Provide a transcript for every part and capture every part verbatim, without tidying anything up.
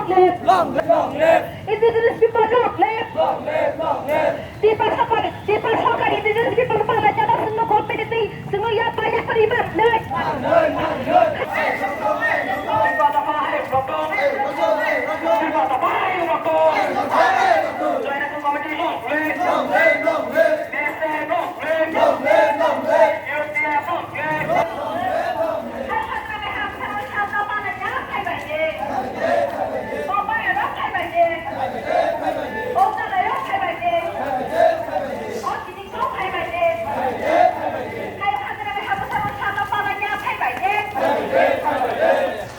Long live! Long live! Indigenous people long live! Long live! Long live! Tiprasa Party, Tiprasa Party, Indigenous people pala jana sungno competitive sungno ya paya pari man live! Long live! Long live!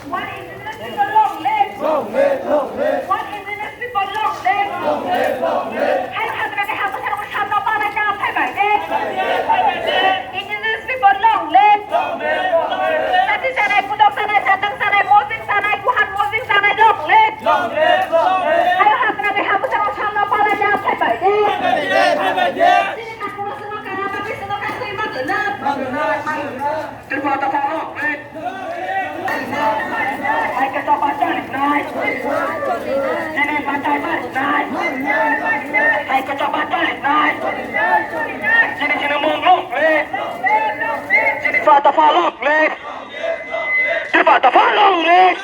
One indigenous people long live! Long live, long live! One indigenous people long live! Long live, long live! Hai hagrani ha bwsarok sakno palaina phaibai de. Indigenous people long live! Long live, long live! Sati sanai, pudok sanai, satang sanai, mosing sanai, kuhan mosing sanai long live! Long live, long live! Hai hagrani ha bwsarok sakno palaina phaibai de. Phaibai de, phaibai de! Chini kakung sino kana bagwi sino kasui magwna. Magwna, magwna. Tripura Taphalo, please. Hai khe chapa chalik nai. Chini matai malik nai. Hai khe chapa chalik nai. Chini chini mung lung, please. Chini Tripura Taphalo, please. Tripura Taphalo, please.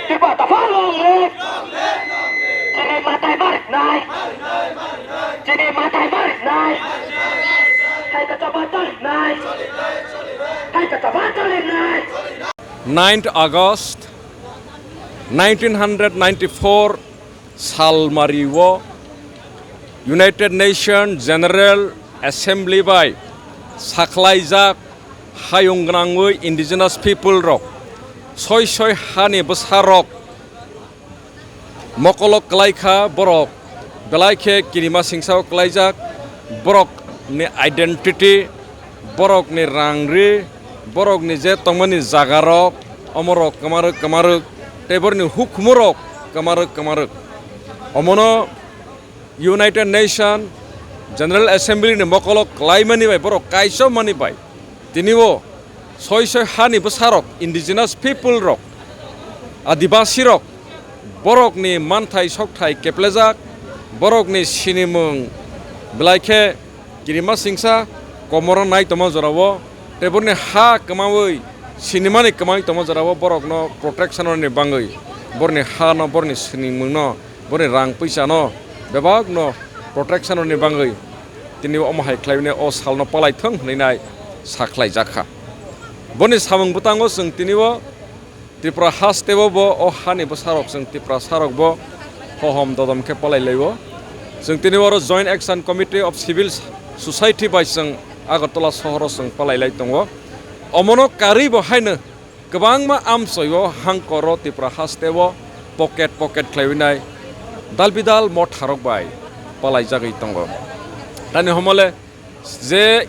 Tripura Taphalo, please. Chini matai malik nai. Chini matai malik nai. Hai khe chapa chalik nai. Ninth August nineteen hundred ninety-four salmario United Nations General Assembly bai sakhlaijak hayung gwnangwi indigenous people rok soi soi hani bwsarok mokolok kwlai kha borok, belai khe kirima singsa o kwlaijak, borok ni identity, borok ni rang ri, borok ni je tongmani jaga rok, omo rok kwmarwk kwmarwk, tei borok ni hukhumu rok kwmarwk kwmarwk. Omono United Nation General Assembly ni mokolok kwlaimani bai, borok kaichomani bai, tini o soi soi hani bwsarok, indigenous people rok, adibasi rok, borok ni manthai sokthai keplejak, borok ni sinimung belai khe kirima singsa komoro nai tongma jorao, tei borni ha kwmawi sinimani kwmawi tongma jorao borokno protection rwni bangwi, borni ha no, borni sinimung no, borni rang puisa no, bebak no protection rwni bangwi tini omo hai khlaiwi o salno palai thung hwnwi nai sa khlaijak kha. Boni samung bwtango chwng tini o Tripura haste o bo o hani bwsarok chwng Tiprasa rok bo hohom dodom khe palai lai o. Chwng tini oro Joint Action Committee of Civil Society bai chwng Agartala sohoro chwng palai lai tongo. Omono karwi bo haino kwbangma amchoi o hangkor o Tripura haste o pocket pocket khlaiwi nai dal bidal motharok bai palai jagwi tongo. Tani homole je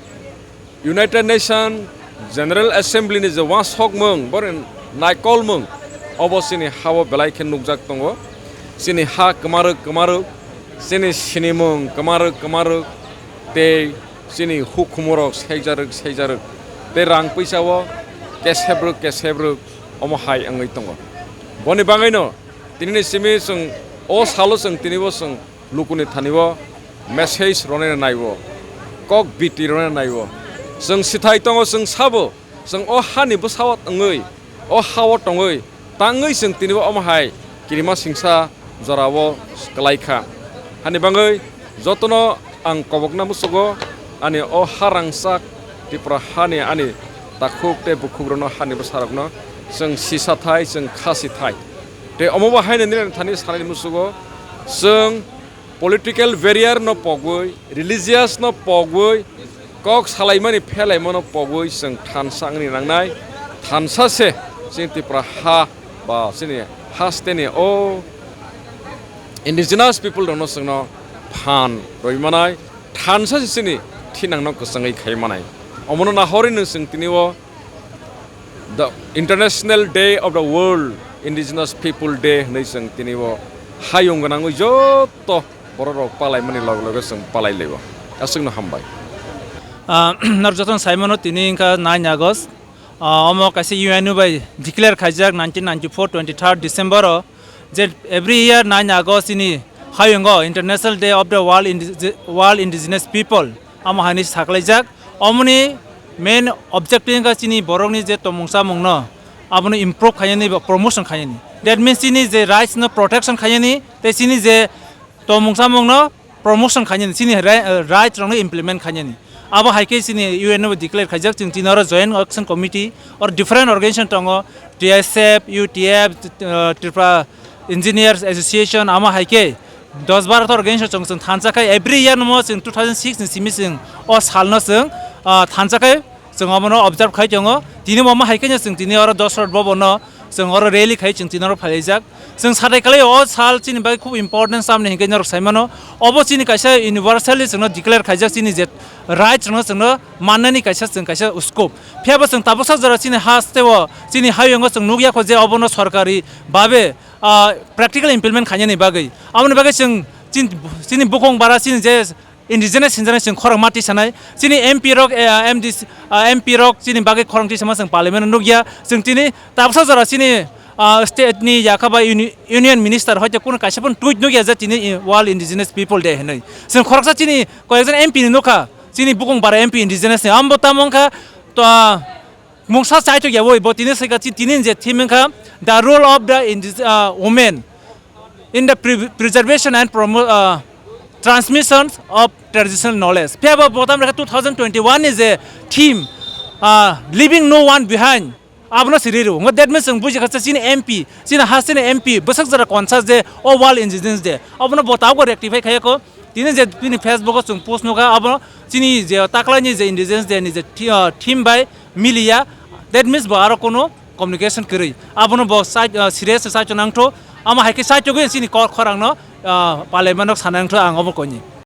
United Nation General Assembly ni je uansukmung, borok ni naikolmung, obo chini ha o belai khe nukjak tongo. Chini ha kwmarwk kwmarwk, chini sinimung kwmarwk kwmarwk, tei chini hukhumurok saijarwk saijarwk, tei rang puisa o kesebrwk kesebrwk omo hai wngwi tongo. Boni bagwino tini ni simi chwng o salo chwng tini bo chwng lukuni thani o message rwna nai o, kok biti rwna nai o. Chwng sithai tongo, chwng sabo, chwng o hani bwsa o tongwi, o ha o tongwi, tangwi chwng tini bo omo hai kirima singsa jora o kwlai kha. Hani bagwi jotono ang kobokna musugo, ani o ha rangchak Tripura hani ani takhuk tei bukhuk rokno, hani bwsa rokno chwng sisa thai, chwng kha si thai. Tei omo bo haino nini thani sanani musugo, chwng political barrier no pogwi, religious no pogwi, kok salaimani phelaimano pogwi chwng thansa wngni nangnai. Thansa se chini Tripura ha ba chini haste ni o indigenous people rokno chwngno phan rwi manai. Thansa se chini thinangno kwchangwi khai manai. Omono nahorwi nwng chwng tini o The International Day of the World Indigenous People Day hwnwi chwng tini o hayung gwnangwi joto borok rok palaimani loge loge chwng palai lai o. Aswkno hambai. Ah, nor jotono sai mano tini wngkha nine August. Ah, omo kaisa U N O bai declare khaijak nineteen ninety-four twenty-third December o. Je every year nine August chini hayungo International Day of the World, Indi- World Indigenous People amo haini saklaijak. Omoni main objective wngkha chini borokni je tomung chamungno abono improve khainani ba promotion khainani. That means chini je rights no protection khainani tei chini je tomung chamungno promotion khainani, chini ri- uh, right rokno implement khainani. Abo hai khe chini U N no declare khaijak, chwng chini oro Joint Action Committee or different organization tongo, T S F, U T F, uh, Tripura Engineers Association, amo hai khe dos baro ta organization chwng chwng thansa khai every year no chwng two thousand six ni simi chwng o salno chwng uh, thansa khai chwng abono observe khai tongo. Tini bo amo hai khe chwng tini oro Dosrot Bhavan no chwng oro rally khai chwng tini oro phailaijak. Chwng satai kalai o sal chini bagwi khub important samni hinkhe norok saimano. Obo chini kaisa universally chwngno declare khaijak chini je right chwngno chwngno mannani kaisa chwng kaisa scope. Phiya bo chwng tabuksa jora chini haste o chini hayungo chwng nukya kho je obono sorkari babe ah, practical implement khainani bagwi. Aboni bagwi chwng chin- chini bukung bara chini je indigenous hinjani chwng khorang ma tisanai. Chini M P rok eh, M D C, ah, M P rok chini bagwi khorang tisama chwng parliament o nukya. Chwng tini tabuksa jora chini ah, state ni yakha bai uni- union minister hoite kuno kaisa phano tweet nukya je tini i- World Indigenous People Day hinwi. Chwng khoroksa chini koyekjon M P ni nukha, chini bukung bara M P indigenous ni. Ambo tamo wngkha to, ah, mungsa chaitok ya bo, bo tini swika chi- tini je theme wngkha the role of the indig- ah, women in the pre- preservation and promo- uh, transmission of traditional knowledge. Phiya bo botam rekha two thousand twenty-one ni je theme, uh, leaving no one behind, abono siri ru. Ngo that means chwng buji kha chini M P, chini ha chini M P bwsak jora konsa je o World Indigenous Day, abono bo tabuk rectify khaya ko. Tini je bini Facebook o chwng post nukha, abo chini je taklaini je Indigenous Day ni je thi- uh, theme bai miliya, that means bo aro kono communication kwrwi. Abono bo side, uh, serious side nangtho. Amo hai khe side chugwi chini kok khorang no, uh, parliament nok sanangtho ang obo koni.